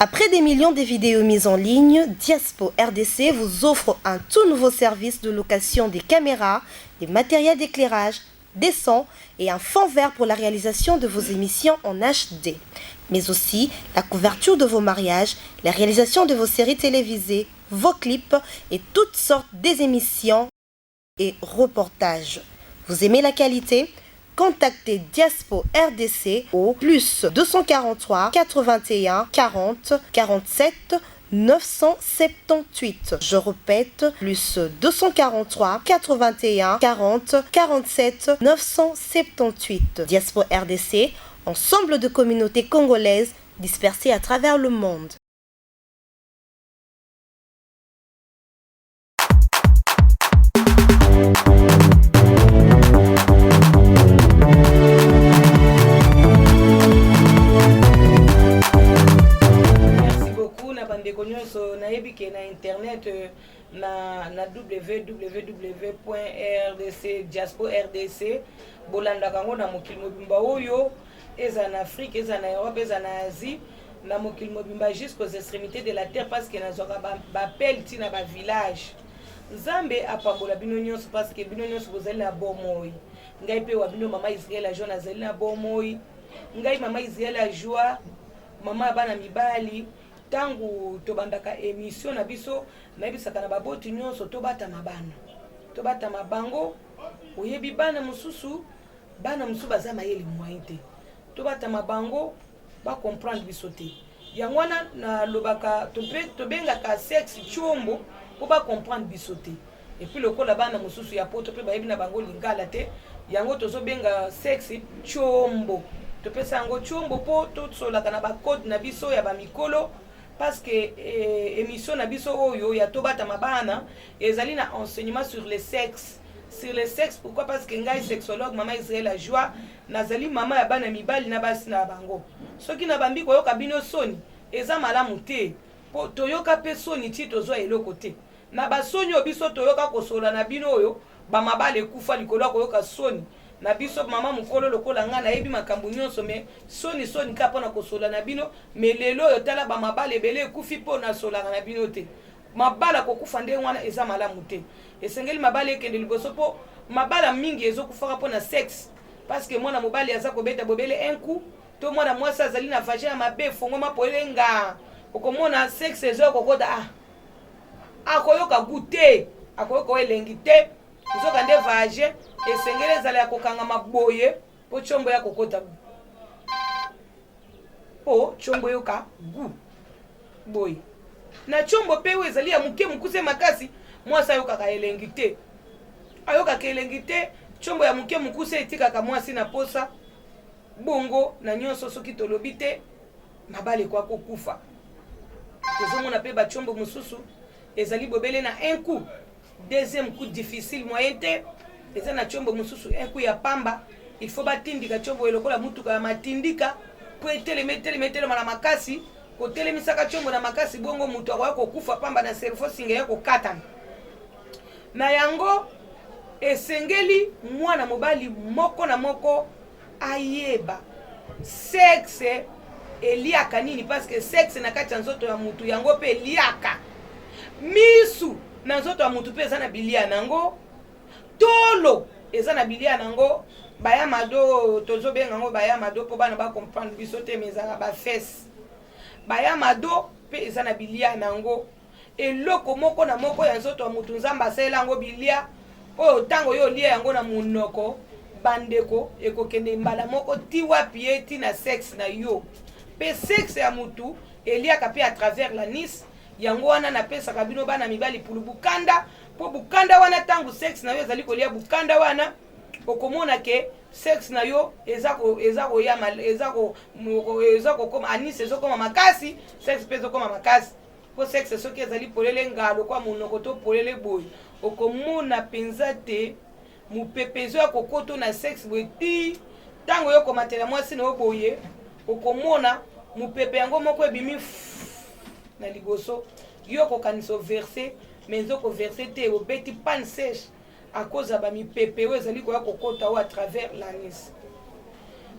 Après des millions de vidéos mises en ligne, Diaspo RDC vous offre un tout nouveau service de location des caméras, des matériels d'éclairage, des sons et un fond vert pour la réalisation de vos émissions en HD, mais aussi la couverture de vos mariages, la réalisation de vos séries télévisées, vos clips et toutes sortes des émissions et reportages. Vous aimez la qualité Contactez Diaspo RDC au plus 243 81 40 47 978. Je répète, plus 243 81 40 47 978. Diaspo RDC, ensemble de communautés congolaises dispersées à travers le monde. Merci beaucoup na bandeko nyonso nayebi ke na internet euh, na, na www.rdc diaspo rdc bolandaka yango na mokili mobimba oyo ezala na afrique ezala na europe ezala na asie na mokili mobimba jusqu'aux extrémités de la terre parce que nazwaka baappel ba ti na bavillage nzambe apambola bino nyonso parce que bino nyonso bozali na bomoi ngai mpe wa bino mama israel ya joie nazali na bomoi ngai mama israel ya joie mama ya bana mibali ntango tobandaka emission na biso nayebisaka na baboti nyonso tobatama bana tobatama bango oyebi bana mosusu bana mosusu baza mayele moyen te tobatama bango ba comprendre biso te yango wana nalobaka tobengaka sexe tshombo mpo ba comprendre biso te epuis lokola bana mosusu ya poto mpe bayebi na bango lingala te yango tozobenga sexe tshombo topesa yango tshombo mpo tosolaka na bacode na biso ya bamikolo parce que eh, émission na biso oyo ya tobatama bana ezali na enseignement sur le sexe sur le sexe pourquoi parce que ngai sexologue mama israel ajoie Nazali mama ya bana mibali na basi na bango. Soki nabambi koyoka bino soni, eza malamu te, po toyoka pe soni ti tozwa eloko te. Na ba soni oyo biso toyoka kosolola na bino oyo, ba mabala ekufa likolo ya koyoka soni na biso. Mama mukolo lokola nga nayebi makambo nionso mais soni soni kaka pona kosolola na bino, mais lelo oyo tala ba mabala ebele ekufi po nasololaka na bino te. Mabala kokufa ndenge wana eza malamu te. Esengeli mabala ekende liboso po mabala mingi ezo kufaka pona sexe parce que mwana mobali aza kobeta bobele un coup to mwana mwasi azali na vagin ya mabe efongwama polele ngaa okomona sexe ezo kokota ah akoyoka gout te akoyoka oyo elengi te nzoka nde vagin esengeli ezala ya kokangama boye po tshombo ya kokota Po tshombo eyoka gout boye. Na tshombo pe oyo ezali ya moke mokuse makasi, mwasi ayokaka elengi te. Ayokaka elengi te, tshombo ya moke mokuse etikaka mwasi na posa. Bongo na nyonso soki tolobi te, mabala ekoka kokufa. Tozomona pe ba tshombo mosusu ezali bobele na un coup. Deuxième coup difficile moyen te eza na tshombo mosusu un coup ya pamba il faut batindika tshombo oyo lokola mutuka ya matindika po etelema etelema etelema na makasi kotelemisaka tshombo na makasi bongo moto akoya kokufa pamba na cerveau singa ya kokatana na yango esengeli mwana mobali moko na moko ayeba sexe eliaka nini parce que sexe na kati ya nzoto ya mutu yango mpe eliaka misu na nzoto ya mutu mpe eza na bilia nango tolo eza na bilia nango baya mado tozobenga yango baya mado mpo bana bacomprendre biso te mais ezalaka bafese baya mado mpe eza na bilia nango Eloko moko na moko ya nzoto ya moto Nzambe asalela yango bilia oyo ntango yo olia yango na monoko, bandeko, ekokende mbala moko ti wapi ye ti na sexe na yo. Pe sexe ya motu eliaka pe à travers l'anus, yango wana napesaka bino bana mibali pulu bukanda, po bukanda wana ntango sexe na yo ezali kolia bukanda wana, okomona ke sexe na yo eza ko eza koya eza ko eza kokoma anus ezokoma makasi, sexe pe ezokoma makasi. Po sexe soki ezali polele ngaa lokola monoko to polele boye, okomona penza te mupepe ezoya kokoto na sexe boye tii tango yo okomatela mwasi na yo boye, okomona mupepe yango moko ebimi fff na liboso, yo okokanisa o verser mais ezo ko verser te, obeti panne seche à cause ya ba mipepe oyo ezali koya kokota oyo à travers l'anus.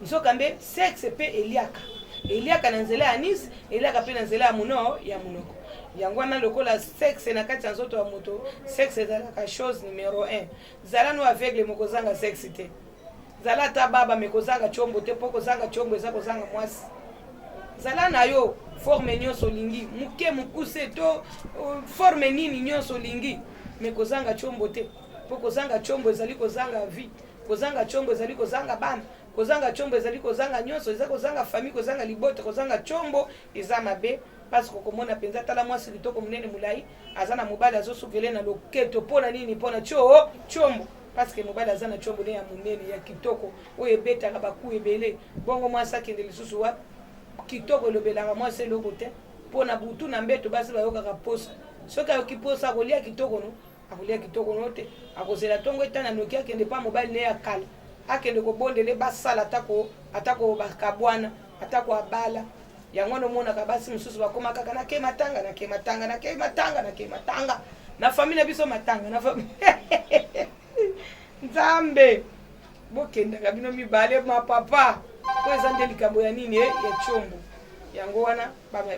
Nzokande sexe pe eliaka. Eliaka na nzela ya anus, eliaka mpe na nzela ya mono ya monoko. Yango wana lokola sexe na kati ya nzoto ya moto, sexe ezalaka chose numero 1. Zala no aveugle, mokozanga sexe te. Zala ata baba, me kozanga tshombo te, mpo kozanga tshombo eza kozanga mwasi. Zala na yo forme nyonso olingi, moke, mokuse, to forme nini nyonso olingi, me kozanga tshombo te, mpo kozanga tshombo ezali kozanga vie. Kozanga tshombo ezali kozanga bana. Kozanga tshombo ezali kozanga nyonso, eza kozanga famille, kozanga libota. Kozanga tshombo eza mabe, parce que okomona mpenza, tala mwasi kitoko, monene, molai, aza na mobali azosukele na loketo. Mpo na nini? Mpo na tshombo, parce que mobali aza na tshombo ne ya monene, ya kitoko, oyo ebetaka baku ebele. Bongo mwasi akende lisusu wapi? Kitoko elobelaka mwasi eloko te, mpo na butu na mbeto basi bayokaka posa. Soki ayoki posa, akolia kitoko no, akolia kitoko no te. Akozela ntongo etana noki, akende mpa mobali ne ya kala, akende kobondele, basala atako bakabwana, atako abala. Yango wana omonaka basi mosusu bakóma kaka nake matanga, nake matanga, nake matanga, nake matanga na famille na biso, matanga na famille. Nzambe, bokendaka bino mibale, mapapa, po eza nde likambo ya nini? Ya tshombo. Yango wana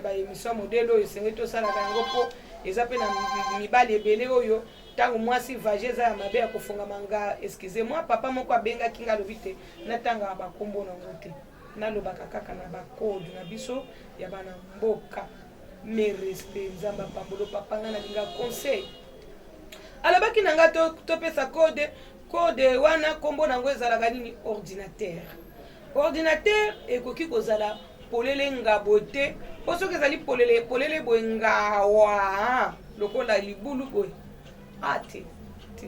baémission modèle oyo esengeli tosalaka yango, mpo eza mpe na mibali ebele oyo ntango mwasi vagin eza ya mabe, ya kofungama nga. Excuse moi, papa moko abengaki nga, alobi te natangaka bakombo nango te, nalobaka kaka na bacode na biso ya bana mboka. Mes respect, Nzambe apambolo papa. Nga nalinga conseil. Alobaki na nga topesa code. Code wana, nkombo nango ezalaka nini? Ordinateur. Ordinateur ekoki kozala polele ngabo te, mpo soki ezali polele polele boye, ngawa lokola libulu boye, a te te,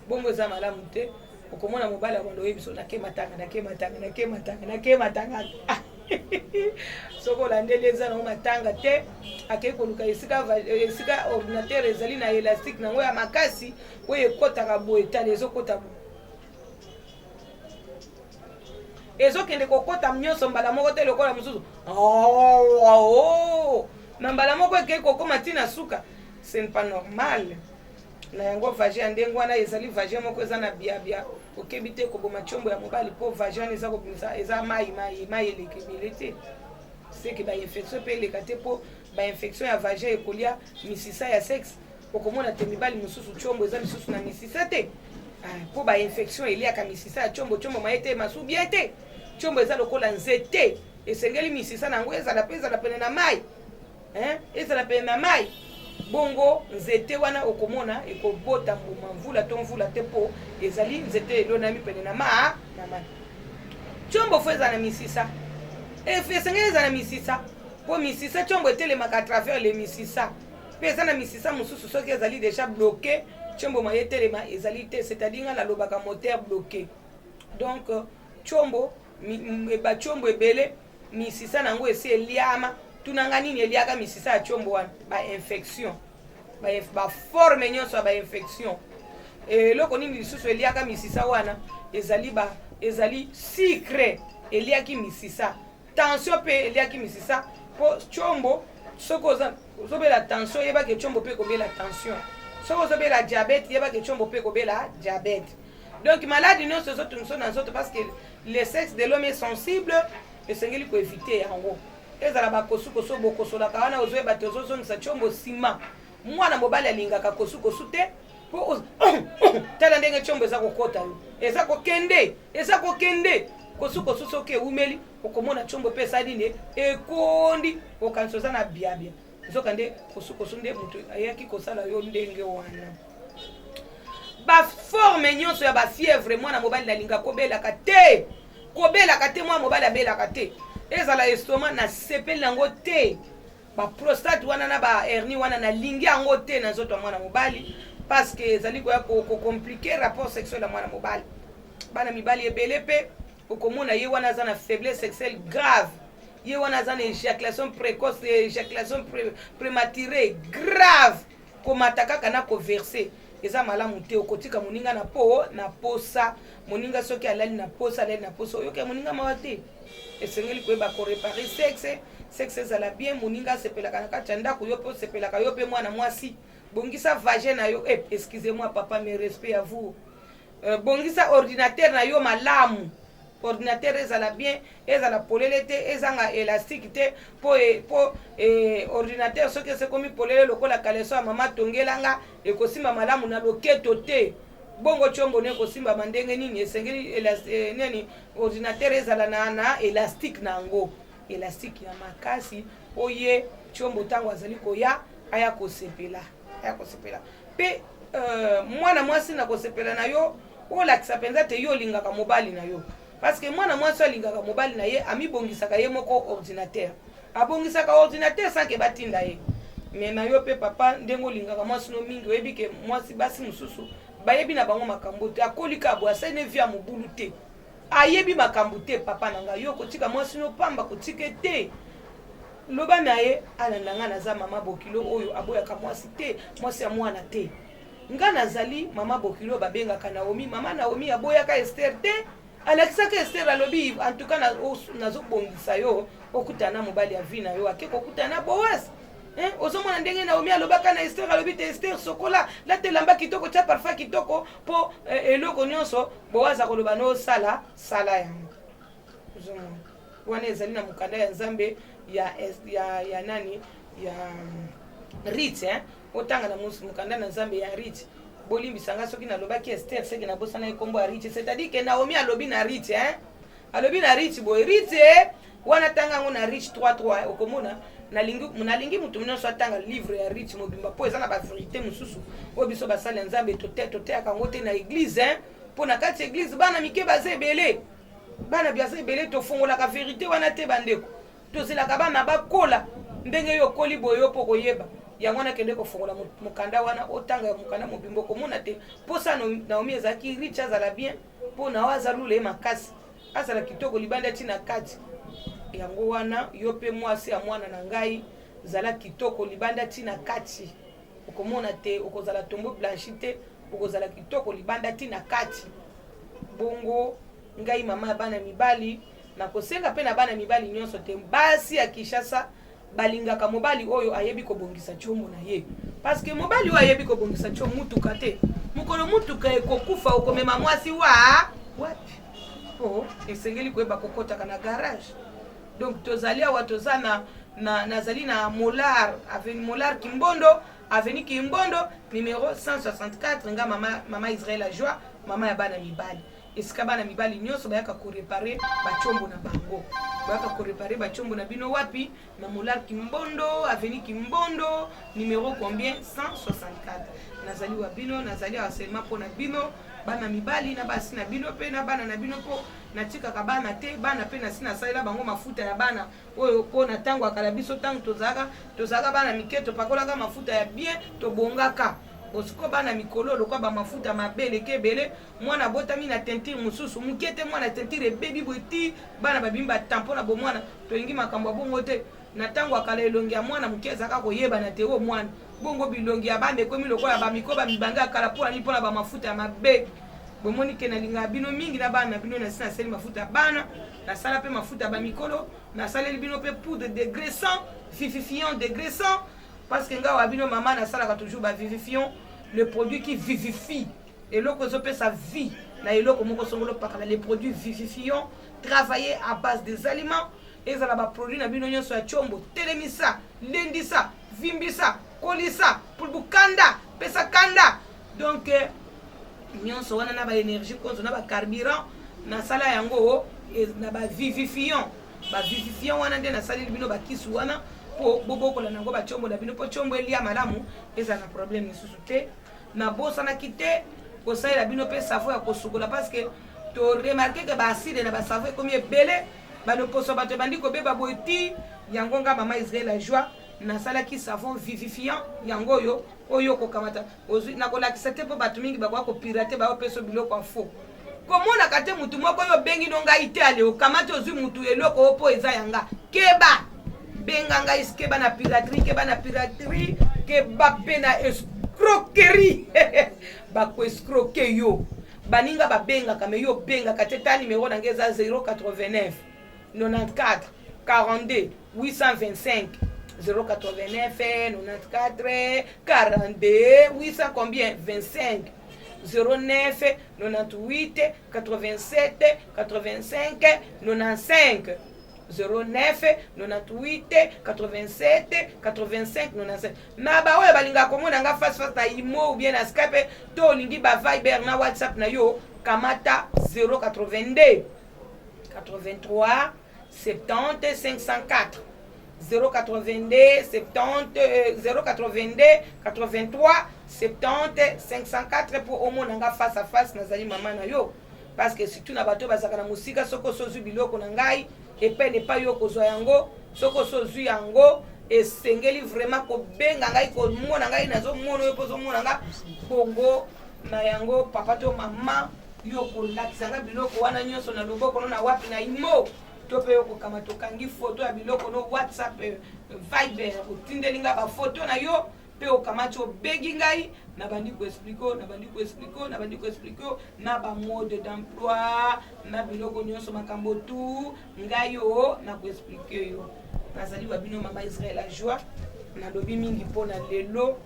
bongo eza malamu te. Okomona mobali akondo oyebi so nake matanga, nake matanga, nake matanga, nake matanga. Soki olandeli, eza nango matanga te. Akei koluka esika ordinateur ezali na élastique nango ya makasi oyo ekɔtaka boye. Tala, ezokɔta boye, ezokende kokɔta nyonso mbala moko te lokola mosusu na mbala moko ekei kokóma ntina suka. Ce n'est pas normal. Na yango vagin ya ndenge wana ezali vagin moko eza na biabia. Okebi te, koboma tiombo ya mobali, mpo vagin wana eza kobimisa, eza mai mai mai, eleka ebele te, seke bainfection mpe eleka te, mpo bainfection ya vagin ekolia misisa ya sexe. Okomona te mibali mosusu tiombo eza lisusu na misisa te, mpo bainfection eliaka misisa ya tiombo. Tiombo maye te, masu bien te. Tiombo eza lokola nzete, esengeli misisa na yango ezala mpe ezala pene na mai, ezala pene na mai. Bongo nzete wana okomona ekobota mbuma mvula to mvula te, mpo ezali nzete elonami pene na mai. Tiombo faut ezala na misisa, esengeli ezala na misisa, mpo misisa, tiombo etelemaka à travers le misisa. Mpe eza na misisa mosusu, soki ezali déjà bloqué, tiombo maye etelema ezali te. C'est-à-dire nga nalobaka moteur bloqué. Donc tiombo, batiombo ebele, misisa na yango esi eliama. Tunanga nini eliaka misisa ya tiombo wana? Bainfection, baforme nyonso ya bainfection. Eloko nini lisusu eliaka misisa wana? Ezali ezali sucre eliaki misisa, tension mpe eliaki misisa, mpo tiombo soki ozobela tension, yebaki tiombo mpe ekobela tension. Soki ozobela diabète, yebaki tiombo mpe ekobela diabète. Donc maladie nyonso ezotungisa na nzoto, parce que le sexe de l'homme est sensible, esengeli koéviter yango. Ezala bakosukosu bokosolaka wana, ozoyeba te, ozozongisa tiombo nsima. Mwana mobali alingaka kosukosu te, mpo tala ndenge tiombo eza kokota yo, eza kokende, eza kokende. Kosukosu soki ewumeli, okomona tiombo mpe esali nini? Ekondi. Okanisi oza na biabia, nzoka nde kosukosu nde moto ayaki kosala yo ndenge wana. Baforme nyonso ya bafièvre, mwana mobali nalinga kobelaka te, kobelaka te. Mwana mobali abelaka te. Ezala estomac, nasepeli yango te. Baprostate wana na bahernie wana, nalingi yango te na nzoto ya mwana mobali, parce que ezali koya kocompliquer rapport sexuel ya mwana mobali. Bana mibali ebele mpe okomona ye wana aza na faiblesse sexuelle grave, ye wana aza na éjaculation précoce, éjaculation prématurée grave. Komata kaka na koverser eza malamu te. Okotika moninga na po na posa. Moninga soki alali na posa, alali na posa, oyoki ya moninga mawa te. Esengeli koyeba koréparer sexe. Sexe ezala bien, moninga asepelaka na kati ya ndako, yo mpe osepelaka. Yo mpe mwana mwasi, bongisa vagin na yo. Eh, excusez moi papa, mes respect à vous. Bongisa ordinateur na yo malamu. Ordinateur ezala bien, ezala polele te, ezanga élastique te, mpo e, po e, ordinateur soki esekomi polele lokola caleçon ya mama tongelanga, ekosimba malamu na loketo te. Bongo tiombo no ekosimbama ndenge nini? Esengeli nini, ordinateur ezala na élastique na yango, élastique ya makasi, oye tiombo ntango azali koya aya kosepela, aya kosepela. Mpe mwana mwasi, na kosepela na yo, olakisa mpenza te yo olingaka mobali na yo, parce que mwana mwasi alingaka mobali na ye, amibongisaka ye moko ordinateur, abongisaka ordinateur sans que batinda ye. Mais na yo mpe papa, ndenge olingaka mwasi no mingi, oyebi ke mwasi, basi mosusu bayebi na bango makambo te, akolika boye, asali ne vie ya mobulu te, ayebi makambo te. Papa na ngai, yo kotika mwasi no pamba, kotika te, loba na ye alanda ngai. Naza mama bokilo oyo aboyaka mwasi te, mwasi ya mwana te. Nga nazali mama bokilo babengaka Naomi. Mama Naomi aboyaka Ester te, alakisaka Ester, alobi: "En tout cas, nazobongisa yo okutana na mobali ya vie na yo." Ake kokutana na Boaz. Ozomona ndenge Naomi alobaka na Ester, alobi te: "Ester, sokola, lata elamba kitoko, tia parfum kitoko, mpo eloko nyonso Boaz akoloba no osala, sala yango." Ozomona, wana ezali na mokanda ya Nzambe ya nani, ya Ruth, hein? Otanga na mokanda na Nzambe ya Ruth. Bolimbisa nga soki nalobaki Ester, seke nabosana ekombo ya Ruth. C'est-à-dire que Naomi alobi na Ruth, hein? Alobi na Ruth boye, Ruth wana, tanga yango na Ruth 33, okomona. Nalingi moto nyonso atanga livre ya Ruth mobimba, mpo eza na bavérité mosusu oyo biso basali ya Nzambe toteyaka yango te na église, mpo na kati ya église bana mike baza ebele, bana baza ebele, tofungolaka vérité wana te. Bandeko, tozelaka bana bakola. Ndenge yo okoli boye, yo mpo koyeba yango wana, kende kofongola mokanda wana, otanga mokanda mobimba, okomona te mposa Naomi ezalaki Ruth azala bien, mpo na aza lula ye makasi, azala kitoko libanda ntina kati. Yango wana, yo mpe mwasi ya mwana na ngai, zala kitoko libanda ntina kati, okomona te okozala tombeau blanchi te, okozala kitoko libanda ntina kati. Bongo ngai mama ya bana mibali, nakosenga mpe na bana mibali nyonso te, basi ya Kinshasa balingaka mobali oyo ayebi kobongisa tiombo na ye, parce que mobali oyo ayebi kobongisa tio mutuka te, mokolo mutuka ekokufa, okomema mwasi wa wapi? Po esengeli koyeba kokɔtaka na garage. Donc tozali awa, toza na nazali na Molar, avenue Molar Kimbondo, avenue Kimbondo numéro 164. Nga mama Israel Ajoie, mama ya bana mibali, esika bana mibali nyonso bayaka koréparer batiombo na bango. Bayaka koréparer batiombo na bino wapi? Na Molar Kimbondo, avenue Kimbondo numéro combien? 164. Nazali wa bino, nazali awa seulement mpo na bino bana mibali na basi na bino mpe na bana na bino, mpo natikaka bana te. Bana mpe nasi nasalela bango mafuta ya bana oyo, mpo na ntango ya kala, biso ntango tozalaka bana mike, topakolaka mafuta ya bien, tobongaka. Bosiko bana mikolo, lokwa bamafuta mabe eleki ebele, mwana abotami na teinture mosusu moke te, mwana teinture ebebi boye ti bana babimi batampo na bomwana. Tolingi makambo ya bongo te. Na ntango ya kala, elongi ya mwana moke ezalaka koyebana te oyo mwana. Bongo bilongi ya bana ekomi lokola bamiko bamibange ya kala. Mpona nini? Mpona bamafuta ya mabe. Bomoni ke nalingaka bino mingi na bana na bino. Nasi nasali mafuta ya bana, nasala mpe mafuta ya bamikolo, nasaleli bino mpe poudre dégraissant, vivifiant, dégraissant, parce que ngai wa bino mama nasalaka toujours bavivifiant, le produit qui vivifie eloko, ezopesa vie na eloko moko songolo pakala. Les produits vivifiants travailler à base des aliments, ezala baproduit na bino nyonso ya tiombo, telemisa, lendisa, vimbisa, kolisa, pulbukanda, pesa kanda. Donc nyonso wana na baénergie konzo na bacarburant, nasala yango na bavivifiant. Bavivifiant wana nde nasaleli bino bakisi wana, mpo bobokola nango batiombo na bino, mpo tiombo elia malamu, ezala na problème lisusu te. Nabosanaki te kosalela bino mpe savon ya kosukola, parce que toremarquer ke baacide na basavon ekomi ebele, baloposo bato ebandi kobeba boye ti. Yango nga mama Israel la Joie nasalaki savon vivifiant, yango oyo okokamata. Nakolakisa te, mpo bato mingi bakoka kopirater, baopesa biloko ya faux. Komonaka te mutu moko oyo obengi no ngai te, ale okamati, ozwi mutu eloko oyo mpo eza yanga. Keba, benga ngai. Keba na piraterie, keba na piraterie, keba mpe na escroquerie. Bakoescroquer yo. Baninga babengaka, mais yo obengaka te. Ta numero na ngai eza 089 94 42 825, 089 94 42 800 combien? 25. 09 98 87 85 95. 09 98 87 85 95. Na baoyo balingaka komona nga face face na imo ou bien na Skype, to olingi ba Viber na WhatsApp na yo, kamata 082 83 70 504. 082 70 082 83 70 504, mpo omona nga face à face. Nazali mama na yo, parce que surtout na bato bazalaka na mosika, soki osozwi biloko na ngai epene epai yo kozwa yango, soki osozwi yango, esengeli vraiment kobenga ngai, komona ngai. Nazomona oyo mpo ozomona nga bongo na yango, papa to mama, yo kolakisa nga biloko wana nyonso na loboko no na wapi, na imo, to mpe yo kokama, tokangi foto ya biloko no WhatsApp, Viber, otindeli nga bafoto na yo, mpe okamati, obengi ngai, nabandi koexpliquer, nabandi koexpliquer, nabandi koexpliquer na bamode d'emploi, na biloko nyonso, makambo tu ngai o nakoexpliquer yo. Nazali wa bino, mama Israel Ajoie. Nalobi mingi mpona lelo,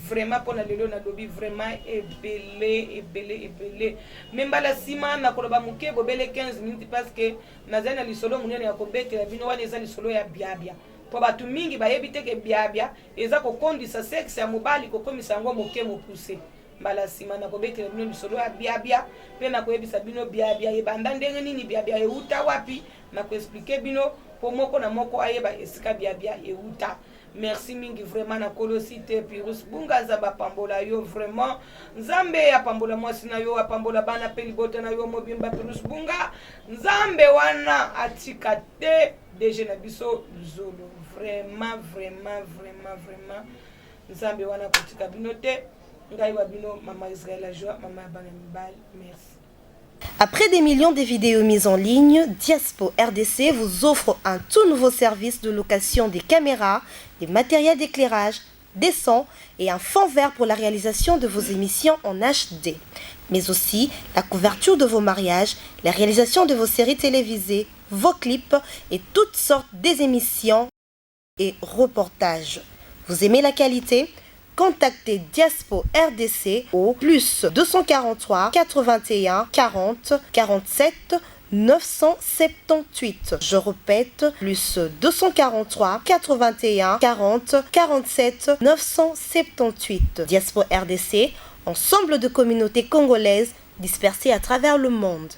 vraiment mpona lelo nalobi vraiment ebele, ebele, ebele. Me mbala nsima nakoloba moke, bobele 15 minutes, parce que nazali na lisolo monene ya kobetela bino. Wana eza lisolo ya biabia, mpo bato mingi bayebi te ke biabia eza kokondisa sexe ya mobali, kokomisa yango moke, mopuse. Mbala nsima nakobetela bino lisolo ya biabia, mpe nakoyebisa bino biabia ebanda ndenge nini, biabia euta wapi. Nakoexpliquer bino mpo moko na moko ayeba esika biabia euta. Merci mingi vraiment na kolosi te. Pirus Bunga, Nzambe apambola yo vraiment. Nzambe apambola mwasi na yo, apambola bana mpe libota na yo mobimba. Pirus Bunga, Nzambe wana atika te. DG na biso Zolo, vraiment, vraiment, vraiment, vraiment, Nzambe wana akotika bino te. Ngai wa bino, mama Israel Ajoie, mama ya bana mibali. Merci. Après des millions de vidéos mises en ligne, Diaspo RDC vous offre un tout nouveau service de location des caméras, des matériels d'éclairage, des sons et un fond vert pour la réalisation de vos émissions en HD, mais aussi la couverture de vos mariages, la réalisation de vos séries télévisées, vos clips et toutes sortes des émissions et reportages. Vous aimez la qualité? Contactez Diaspo RDC au plus 243 81 40 47 978. Je répète, plus 243 81 40 47 978. Diaspo RDC, ensemble de communautés congolaises dispersées à travers le monde.